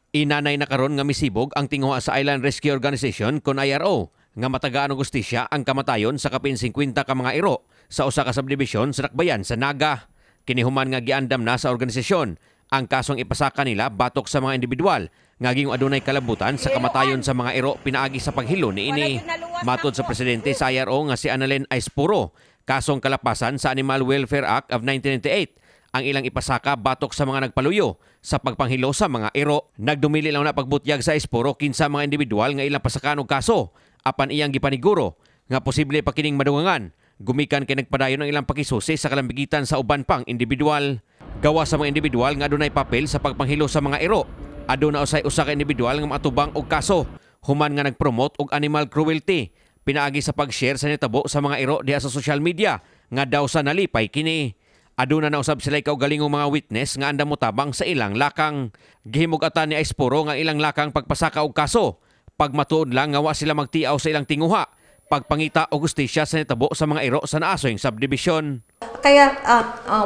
Inanay na karon nga misibog ang tinguha sa Island Rescue Organization kon IRO nga matagaan og hustisya ang kamatayon sa kapin 50 ka mga iro sa usa ka subdivision sa Dakbayan sa Naga. Kini human nga giandam na sa organisasyon ang kasong ipasaka nila batok sa mga individual nga ging adunay kalabutan sa kamatayon sa mga iro pinaagi sa paghilo niini. Matod sa presidente sa IRO nga si Annalyn Aispuro, kasong kalapasan sa Animal Welfare Act of 1998 ang ilang ipasaka batok sa mga nagpaluyo sa pagpanghilo sa mga iro. Nagdumili lang na pagbutyag sa Aispuro kinsa mga individual nga ilang pasakan og kaso apan iyang gipaniguro nga posible pa kining madungangan gumikan kay nagpadayon ang ilang pakisusi sa kalambigitan sa uban pang individual. Gawa sa mga individual nga adunay papel sa pagpanghilo sa mga iro, aduna usay usa ka individual nga maatubang og kaso human nga nagpromote og animal cruelty pinaagi sa pag-share sa nitabo sa mga iro diha sa social media nga daw sa nalipay kini. Aduna na usab sila kaugalingong mga witness nga andam motabang sa ilang lakang. Gihimug-atan ni Aispuro nga ilang lakang pagpasaka og kaso. Pagmatuod lang nga wa sila magtiaw sa ilang tinguha, pagpangita og hustisya sa nitabo sa mga iro sa naasoyng subdivision. Kaya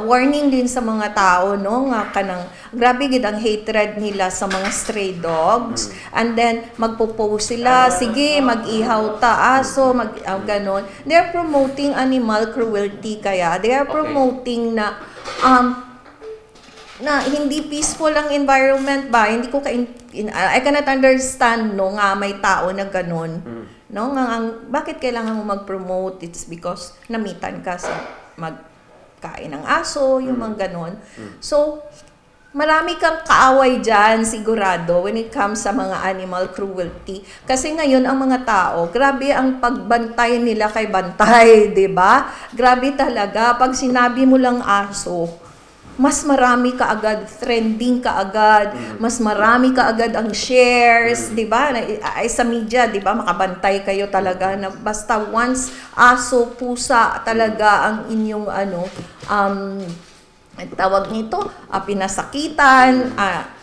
warning din sa mga tao, no, nga kanang grabe gid ang hatred nila sa mga stray dogs, and then magpo-post sila, "Sige, mag-ihaw ta aso," mag ganon. They are promoting animal cruelty, kaya they are promoting na na hindi peaceful ang environment ba. Hindi ko ka I cannot understand, no, nga may tao na ganon, no, nga ang bakit kailangan mo mag-promote? It's because namitan ka sa magkain ng aso, yung mga ganon. So marami kang kaaway dyan, sigurado, when it comes sa mga animal cruelty. Kasi ngayon, ang mga tao, grabe ang pagbantay nila kay Bantay, di ba? Grabe talaga. Pag sinabi mo lang aso, mas marami ka agad, trending ka agad, mas marami ka agad ang shares, 'di ba? Ay, sa media, 'di ba? Makabantay kayo talaga na basta once aso, pusa talaga ang inyong ano tawag nito, pinasakitan,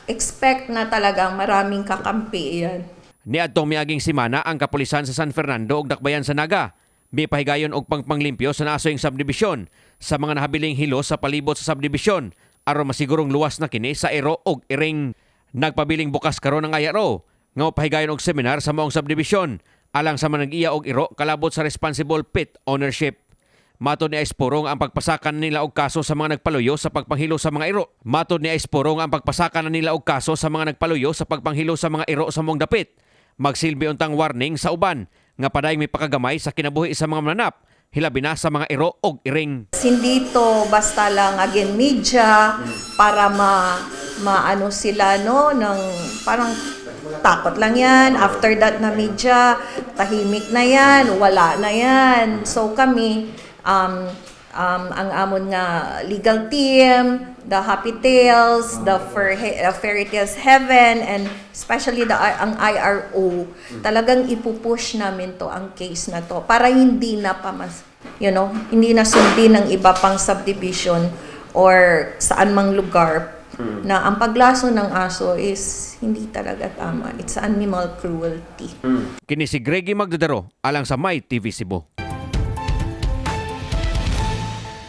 expect na talagang maraming kakampi yan. Niadtong miaging semana, ang kapulisan sa San Fernando ug Dakbayan sa Naga mipahigayon og pangpanglimpyo sa naasoyng subdivision sa mga nahabiling hilo sa palibot sa subdivision aron masigurong luwas na kini sa iro og iring. Nagpabiling bukas karon ang IRO nga mopahigayon og seminar sa maong subdivision alang sa mga nag-iya og iro kalabot sa responsible pet ownership. Matod ni Aispuro nga ang pagpasakan nila og kaso sa mga nagpaluyo sa pagpanghilo sa mga iro. Matod ni Aispuro nga ang pagpasakan na nila og kaso sa mga nagpaluyo sa pagpanghilo sa mga iro sa maong dapit magsilbi untang warning sa uban nga padayong may pakagamay sa kinabuhi sa mga mananap, hilabi na sa mga iro og iring. Hindi to basta lang again media para ma maano sila, no, ng parang takot lang yan. After that na media, tahimik na yan, wala na yan. So kami, ang amon nga legal team, the Happy Tales, the Fairy Tales Heaven, and especially the ang IRO, talagang ipupush namin to, ang case na to, para hindi na pa mas, hindi na sundin ng iba pang subdivision or saan mang lugar na ang paglaso ng aso is hindi talaga tama. It's animal cruelty. Kini si Greggy Magdadaro alang sa My TV Cebu.